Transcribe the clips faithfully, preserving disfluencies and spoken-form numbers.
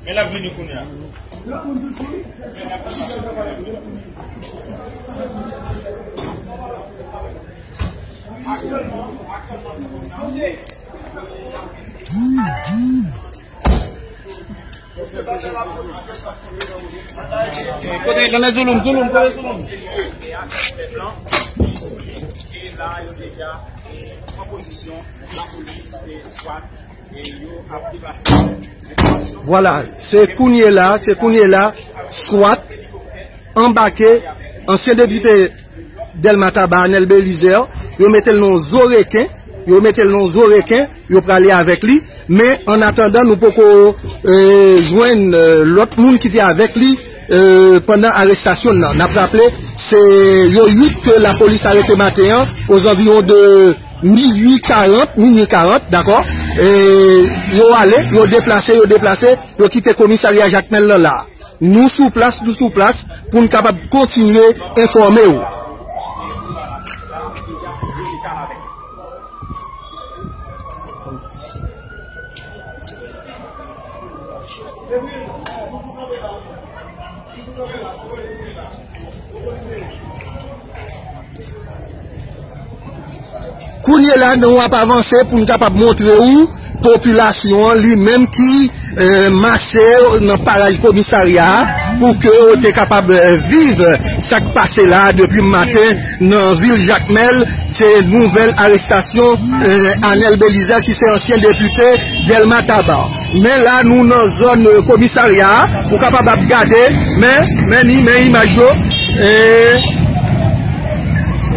Men l ap vini kounye a. Kote, nan Zouloum, Zouloum, kote Zouloum? E la, yo deja, e, pran pozisyon, lapolis, e, swat, e, yo ap depase. Vwala, se kounye la, se kounye la, swat anbake ansyen depite Dèlma Taba, Anèl Belizaire, yo mete l nan zo reken, yo mete l nan zo reken, yo prale avèk li. Men, an atandan, nou poko, e, jwenn, e, lòt moun ki te avèk li, e, pandan arestasyon l lan. N ap raple, se yo uit ke lapolis arete maten an, ozanviwon de minui karant, minui karant, dakò? E, yo ale, yo deplase, yo deplase, yo kite komisarya Jakmèl lan la. Nou sou plas, nou sou plas pou n kapab kontinye enfòme w. Kounye la, nou ap avanse pou n kapab montre w popilasyon an li menm ki, e, mache nan paraj komisarya a pou ke yo te kapab, e, viv sa k pase la depi maten nan vil Jakmèl. Se nouvèl arestasyon, e, Anèl Belizaire ki se ansyen depite Dèlma Taba. Men la, nou nan zòn, e, komisarya a, ou kapab ap gade, men, men ni, men imaj yo. E,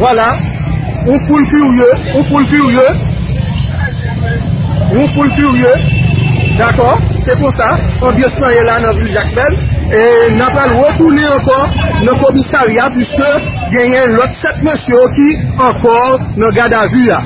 vwala, yon foul kirye, yon foul kirye, yon foul kirye, dakò, se konsa, anbyans lan ye la nan vil Jakmèl, e n ap al retounen ankò nan komisarya, piske genyen lòt sèt mesye yo ki ankò nan gadavi a.